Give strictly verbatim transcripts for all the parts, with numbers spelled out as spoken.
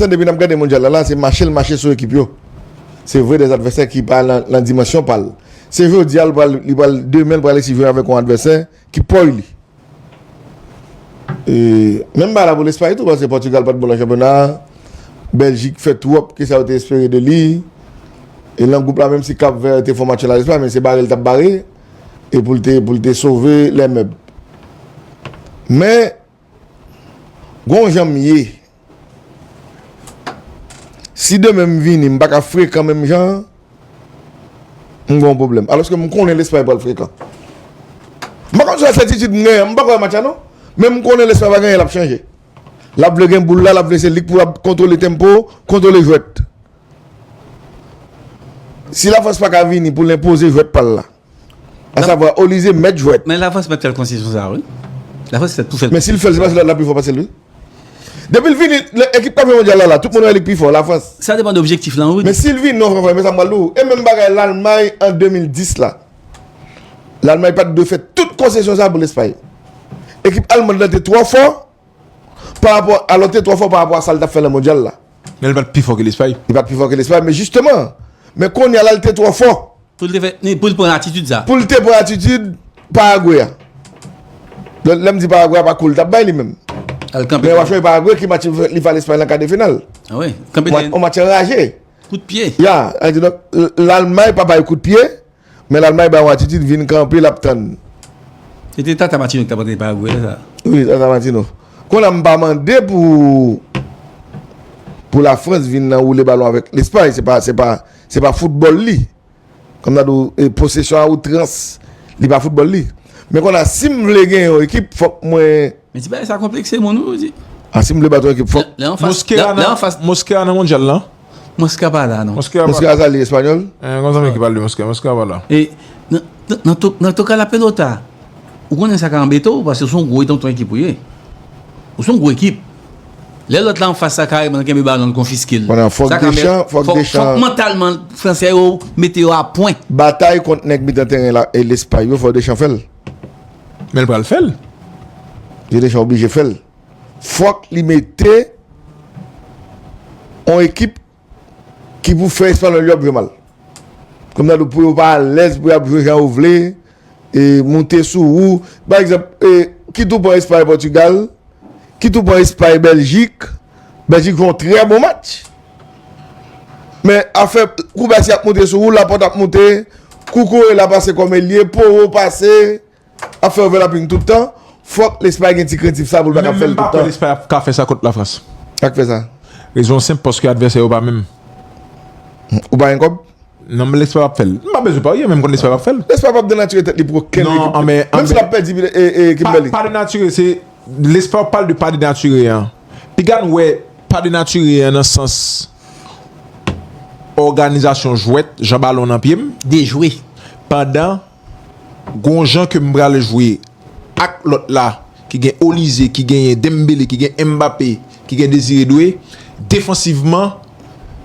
Depi n ap gade mondyal la, la, se mache l mache sou ekip yo. Se vre, de advèsè ki pa nan, nan dimansyon pa l. Se jodi a, l pral, li pral, demen, l pral eseye jwe avèk yon advèsè ki pa li. E, menm bagay la pou Lespay tou, paske Pòtigal pa t bon nan chanpyona a. Bèljik fè twòp ke sa yo te espere de li. E nan gwoup la, menm si Kap Vè te fè match la Lespay, men se bare l t ap bare. E pou l te, pou l te sove lè mèb. Men, gon jan m ye. Si demen m vini, m pa ka frekan menm jan an, m gen yon pwoblèm. Alòske m konnen Lespay pral frekan. M pa konn si se sètitid m genyen, m pa kwè match la non. Men m konnen Lespay pa genyen, l ap chanje. L ap vle gen boul la, l ap vle se li k pou l ap kontwole tenpo, kontwole jwèt. Si Lafrans pa ka vini pou l enpoze jwèt pa l la, asavwa Olize mèt jwèt. Men Lafrans mèt fè l konsesyon sa a, wi. Lafrans fè tou fè l. Men si l fè l, se paske lòt la pi fò pase l, wi. Depi l vini, le- ekip k ap jwe mondyal la, la, tout moun wè li k pi fò, Lafrans. Sa depann de objektif lan, wi. Men si l vini, non, frè, frè, men sa m pral di w. E menm bagay Lalmay an de mil dis la. Lalmay pa t dwe fè tout konsesyon sa pou Lespay. Ekip almann nan te twò fò pa rapò, alò, te twò fò pa rapò a sa l t ap fè nan mondyal la. Men l pa t pi fò ke Lespay. Li pa t pi fò ke Lespay, men jisteman, men kounye a la, l te twò fò. Pou l te fè, ni- pou l pran atitid sa. Pou l te pran atitid Paragwe a. Lè, lè m di Paragwe a, pa kou l t ap bay li menm. Al kanpe. Men w ap chonje Paragwe ki match li fè Lespay nan ka de final. Ah wi, kanpe. On match anraje. Kout pye. Ya, sa vle di, donk, Lalmay pa bay kout pye, men Lalmay bay yon atitid vin kanpe, l ap tann. Se te Tata Martino ki t ap antre Paragwe, se sa? Wi, Tata Martino. Kounye a m pa mande pou, pou Lafrans vin nan woule balon avèk Lespay, se pa, se pa, se pa foutbòl li. Kòm n a di w, e, posesyon a outrans, li pa foutbòl li. Men kounye a, si m vle gen yon ekip, fòk mwen. Men ti bagay sa konplekse moun, wi, wi. A, si m vle bat yon ekip, fòk. Lè, lè anfas, lè, Mosquera lè nan, anfas. Mosquera nan mondyal la. Mosquera pa la, non. Mosquera pa Mosquera la. Sa li espanyòl? Eh, gon zanmi ki pale de Mosquera, Mosquera pa la. E nan, nan, nan to-, nan Toca la Pelota, ou konnen sa ka anbete w, paske se yon gwo tonton ekip ou ye. Ou se yon gwo ekip. Lè lòt la anfas sa kareman kenbe balon l konfiske l. Kounye a, fòk Sa ka Deschamps, fè- fòk fòk, Deschamps. Fòk mantalman fransè yo mete yo a pwen. Batay kont nèg mitan teren la e Lespay yo, fòk Deschamps fè l. Men l pral fè l. Se Deschamps oblije fè l. Fòk li mete yon ekip ki pou fè espanyòl yo ap jwe mal. Kòm nan pou yo pa alèz, pou y ap jwe jan yo vle, e, moute sou ou. Pa egzanp, e, kit ou pran Espay, Pòtigal, kit ou pran Espay, Bèljik, Bèljik jwe yon trè bon match. Men afè Koubasi ap moute sou ou, Lapòt ap moute, Kukurela pase kòm elye, Poro pase, ap fè overlapping tout tan, fòk Lespay gen ti krentif sa pou l pa ka fè l tout tan. Lespay ap ka fè sa kont Lafrans. Ak fè sa. Rezon senp, paske advèsè yo pa menm. Ou pa gen kòb? Non, men Lespay ap fè l. M pa bezwen parye, men m konn Lespay ap fè l. Lespay p ap denatire tèt li pou okenn ekip. Non, men, menm si l ap pèdi, e, e, Kimberly. Pa, pa denatire, se, Lespay ap pale de pa denatire an. Piga n wè pa denatire an nan sans òganizasyon jwèt, jan balon nan pye m. Dejwe. Pandan gon jan ke m pral jwe ak lòt la, ki gen Olize, ki genyen Dembele, ki gen Mbappé, ki gen Désiré Doué, defansivman,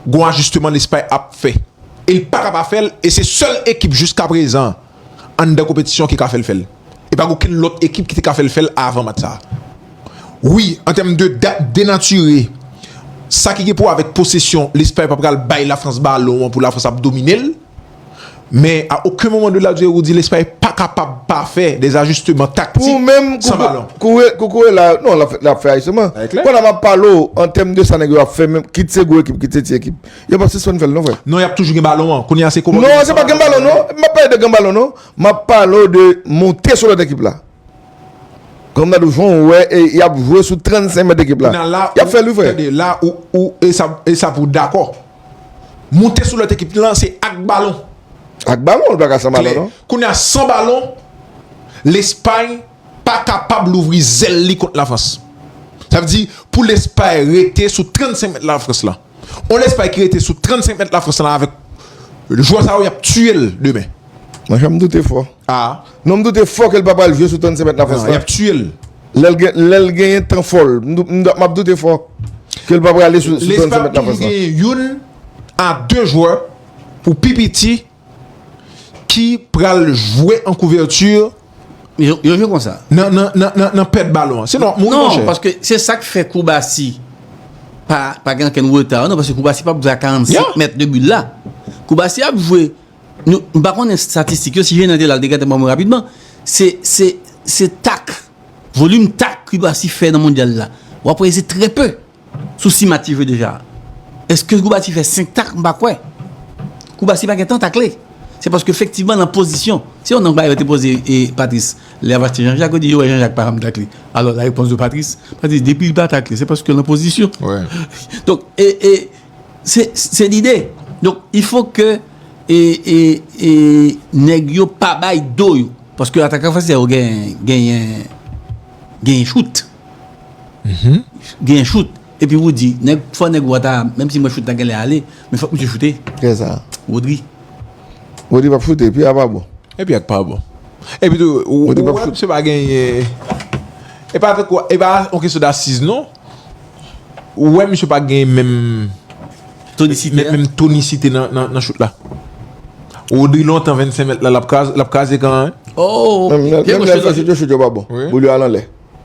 gon ajisteman Lespay ap fè. E l pa ka pa fè l, e se sèl ekip jiskaprezan anndan konpetisyon ki ka fè l fè l. E pa gen okenn lòt ekip ki te ka fè l fè l avan match sa a. Wi, an tèm de da- denatire, sa ki gen pou wè avèk posesyon, Lespay pa pral bay Lafrans balon an pou Lafrans ap domine l. Men a okenn moman de la durée ou di Lespay pa kapab pa fè des ajustements tactiques san balon. Pou menm Kuku- Kuku- Kukurela, non, l ap fè, l ap fè ajisteman. Sa e klè. Kounye a m ap pale w, an tèm de sa nèg yo ap fè, menm, kit se gwo ekip, kit se ti ekip, yo p ap sispann fè l non, frè. Non, y ap toujou gen balon an. Kounye a se kòman. Non, se pa gen balon non. M ap pale de gen balon non. M ap pale w de monte sou lòt ekip la. Kòm nan jan w wè, e, y ap jwe sou trannsenk mèt ekip la. Kounye a la, y ap fè l wi, frè. Tande, la, ou, ou, e sa, e sa pou w dakò. Monte sou lòt ekip lan, se ak balon. Ak balon, l pa ka san balon, non? Kounye a, san balon, Lespay pa kapab louvri zèl li kont Lafrans. Sa vle di, pou Lespay rete sou trannsenk mèt Lafrans lan. On Lespay ki rete sou trannsenk mèt Lafrans lan avèk jwè sa yo, y ap tiye l demen. Mwen, jan m doute fò. Ah. Non, m doute fò ke l pa pral jwe sou trannsenk mèt Lafrans lan. Non, y ap tiye l. Lè l gen, lè l genyen tan fò l, m dou- m dou- m ap doute fò ke l pa prale sou, sou trannsenk mèt Lafrans lan. Lespay ap toujou genyen youn a de jwè pou pi piti ki pral jwe an kouvèti. Yo, yo jwe konsa. Nan, nan, nan, nan, nan pèd balon an. Sinon, ap mouri, monchè. Non, paske se sa k fè Koubasi pa, pa gen okenn reta, non, paske Koubasi p ap jwe a karannsenk mèt de bil la. Koubasi ap jwe, nou, m pa konnen estatistik yo, si Jean te la, l te gentan ban mwen rapidman. Se, se, se tak, volim tak Koubasi fè nan mondyal la, w ap wè se trè pe sou sis match li jwe deja. Èske Koubasi fè senk tak? M pa kwè. Koubasi pa gentan takle. Se paske efektivman nan pozisyon. Se yon nonm yo te poze e Patrice. Lè y ap achte Jean-Jacques, yo di yo wè Jean-Jacques pa janm takle. Alò, la réponse de Patrice, Patrice, depi li pa takle, se paske l nan pozisyon. Donk, e, e, se, se lide. Donk, il faut que e, e, e, nèg yo pa bay do yo. Paske atakan fransè yo gen, genyen, genyen chout. Genyen chout. Epi ou di, nèg, fò nèg ou a ta, menm si mwen chout la genlè ale, men fòk misye choute. Kisa? Rodri. Rodri p ap choute, epi a pa bon. Epi ak pa bon. Epi tou, ou, ou wè misye pa genyen. E pa tankou, e pa yon kesyon dasiz, non. Ou wè misye pa genyen menm tonisite, menm, menm tonisite nan, nan, nan chout la. Rodri lontan vennsenk mèt la, l ap kraze, l ap kraze kan, hein. Oh, menm, menm lè l fè chout yo, chout yo pa bon. Boul yo al anlè.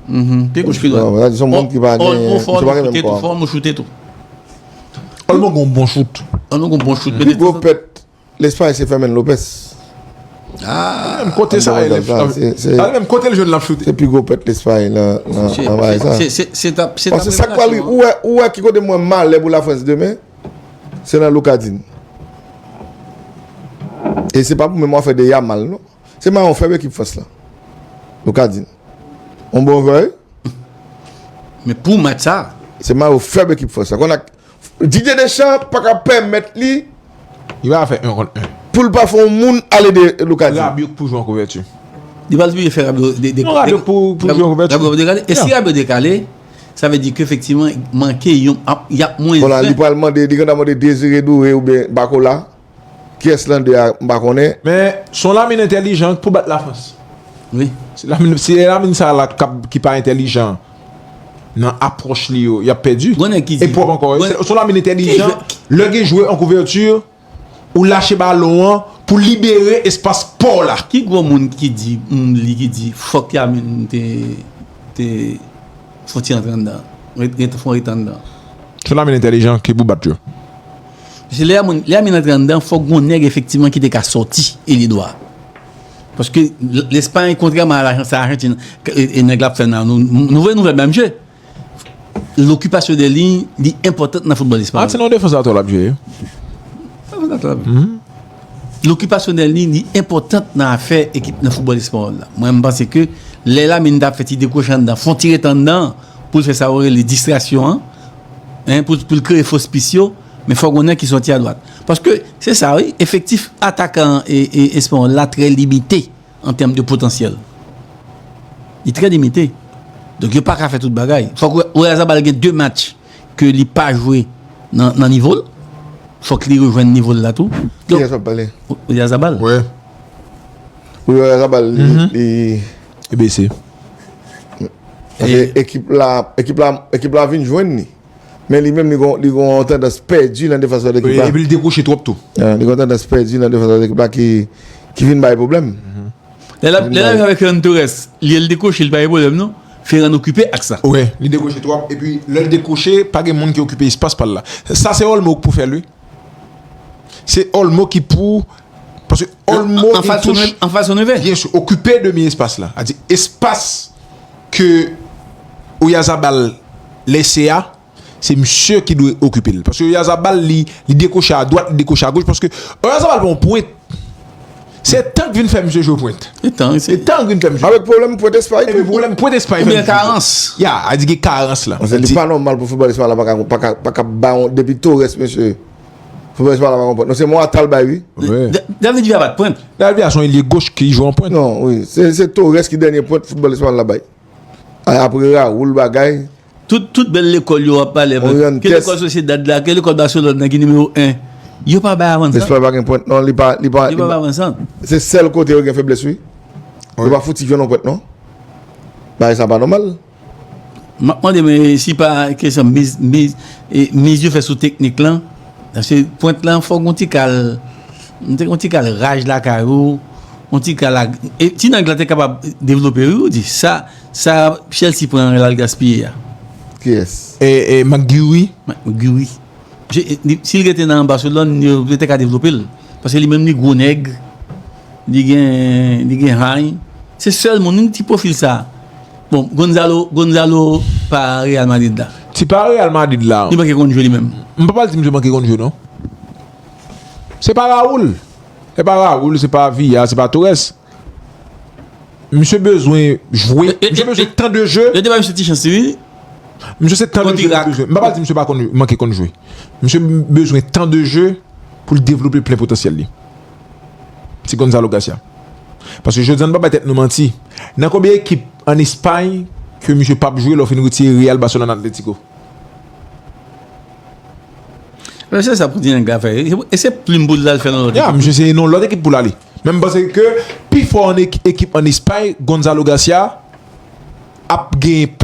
Pye goch ki dwat. Sa di se yon moun ki pa gen, misye pa gen menm kò. Olmo gen yon bon chout. Olmo gen yon bon chout. Pi gwo pèt Lespay se Fermin Lopez. Ah, menm kote sa, menm kote l jwenn l ap choute. Se pi gwo pèt Lespay nan, nan, nan bagay sa. Paske sa k pral, ou wè, ou wè ki kote m wè malè pou Lafrans demen, se nan Loukadin. E se pa pou menm afè de Yamal, non. Se mare yon fèb ekip Frans lan. Loukadin. Yon bon jwè, wi. Men pou match sa. Se mare yon fèb ekip Frans lan. Konn ak Didier Deschamps pa ka pèmèt li. Li pa fè en kont en. Pou l pa fè yon moun ale de Loukadin. Rabiot pou jwe an kouvèti. Li pral vin fè Rabiot de, de, non, Rabiot pou, pou jwe an kouvèti. Rabiot dekale. E si Rabiot dekale, sa vle di ke efektivman manke yon, ap, y ap mwens ven. Kounye a, li pral mande, li gentan mande Désiré Doué oubyen Barcola. Kiyès lan de a, m pa konnen. Men, se yon Lamine entèlijan pou bat Lafrans. Wi. Se Lamine, se Lamine sa la k ap, ki pa entèlijan nan apwòch li yo, y ap pèdi. Gon nèg ki di, e pwòp ankò, wi. Se, se yon Lamine entèlijan, lè gen jwe an kouvèti, ou lache balon an pou libere espas pa w la. Ki gwo moun ki di, moun li ki di, fòk Lamine te, te fon ti rantre anndan, ret, ret, fon ret anndan? Se Lamine entèlijan ki pou bat yo. Paske lè a moun, lè a moun antre anndan, fòk gon nèg efektivman ki te ka sòti elye dwa. Paske L-, Lespay, kontrèman a la, sa Ajantin, e, e nèg la ap fè nan, nou, nou voye nouvèl, menm je. Lokipasyon de liy, li enpòtan nan foutbòl espanyòl. Ah, se nan defans atò l ap jwe, wi. Defans atò l ap jwe. Lokipasyon de liy, li enpòtan nan afè ekip nan foutbòl espanyòl la. Mwen, m panse ke lè Lamine t ap fè ti dekwoche anndan, fon ti ret anndan, pou l fè sa yo rele distraksyon an, en, pou, pou l kreye fos pis yo, men fòk gon nèg ki sòti adwat. Paske, se sa, wi, efektif atakan e, e espanyòl la trè limite an tèm de potansyèl. Li trè limite. Donk, yo pa ka fè tout bagay. Fòk Oyarzabal gen de match ke li pa jwe nan, nan nivo l. Fòk li rejwenn nivo l la tou. Donk, kiyès w ap pale? Oyarzabal. Wi. Wi, Oyarzabal, li, li, li blese. Paske ekip la, ekip la, ekip la vin jwenn li. Men li menm, li gon, li gon tandans pèdi nan defans de lekip la. Epi li dekwoche twòp tou. Li gon tandans pèdi nan defans de lekip la ki, ki vin bay pwoblèm. Lè l ap, lè l ap jwe avèk Ferran Torres, li, li dekwoche, li pa gen pwoblèm, non. Ferran okipe ak sa. Wi, li dekwoche twòp. Epi lè l dekwoche, pa gen moun ki okipe espas pa l la. Sa se Olmo k pou fè l, wi. Se Olmo ki pou, paske Olmo, an fason neve, byen si, okipe demi espas la. A di espas ke Oyarzabal lese a, se misye ki dwe okipe l. Paske Oyarzabal, li, li dekwoche a dwat, li dekwoche a goch, paske Oyarzabal pa yon pwent. Se Tan k vin fè misye jwe pwent. Se Tan, se Tan k vin fè misye. Avèk pwoblèm pwent Espay tou. Epi pwoblèm pwent Espay fè misye jwe pwent. Karans. Ya, a di gen karans la. Li pa nòmal pou foutbòl Espay la pa ka, pa ka, pa ka ba yon, depi Torres, mesye. Foutbòl Espay la pa konprann. Non, se Mowata l bay, wi. Da-, David Villa pa t pwent. David Villa se yon elye goch ki jwe an pwent. Non, wi. Se, se Torres ki dènye pwent foutbòl Espay la bay. A-, apre Raul bagay. Tout, tout bèl lekòl yo ap pale, ke lekòl Sociedad la, ke lekòl Barcelone la ki nimewo en. Yo pa bay avan sant. Espay pa gen pwent, non, li pa, li pa, yo pa bay avan sant. Se sèl kote yo gen feblès, wi. Yo pa fouti jwenn yon pwent, non. Bagay sa pa nòmal. M ap mande, men si pa kesyon miz, miz, e, miz yo fè sou teknik lan, paske pwent lan fòk gon ti kal, gon ti kal raj lakay ou, gon ti kal ag-, e, ti nèg la te kapab devlope, wi, ou di, sa, sa Chelsea pran l al gaspiye a. Yes. E, e McGuire. McGuire. Si l rete nan Barcelone, yo te ka devlope l. Paske li menm li gwo nèg, li gen, li gen high. Se sèl moun, li ti pwofil sa. Bon, Gonzalo, Gonzalo pa Real Madrid la. Ti pa Real Madrid la. Li manke konn jwe li menm. M pa pral di misye manke konn jwe non. Se pa Raul. Se pa Raul, se pa Villa, se pa Torres. Misye bezwen jwe. Misye bezwen tan de jeu. Yo te ba misye ti chans wi. Misye se tan de jeu li bezwen. M pa pral di misye pa konn manke konn jwe. Misye bezwen tan de jeu pou l devlope plen potansyèl li. Se Gonzalo Garcia. Paske jodi a n pa bay tèt nou manti. Nan konbyen ekip ann Espay ke misye p ap jwe lè w fin retire Real, Barcelone, Atletico? Men se sa pou di nèg la fè. E se plim pou l al fè nan lòt. Ya, misye se nan lòt ekip pou l ale. Men m panse ke pi fò an ekip ann Espay, Gonzalo Garcia ap genyen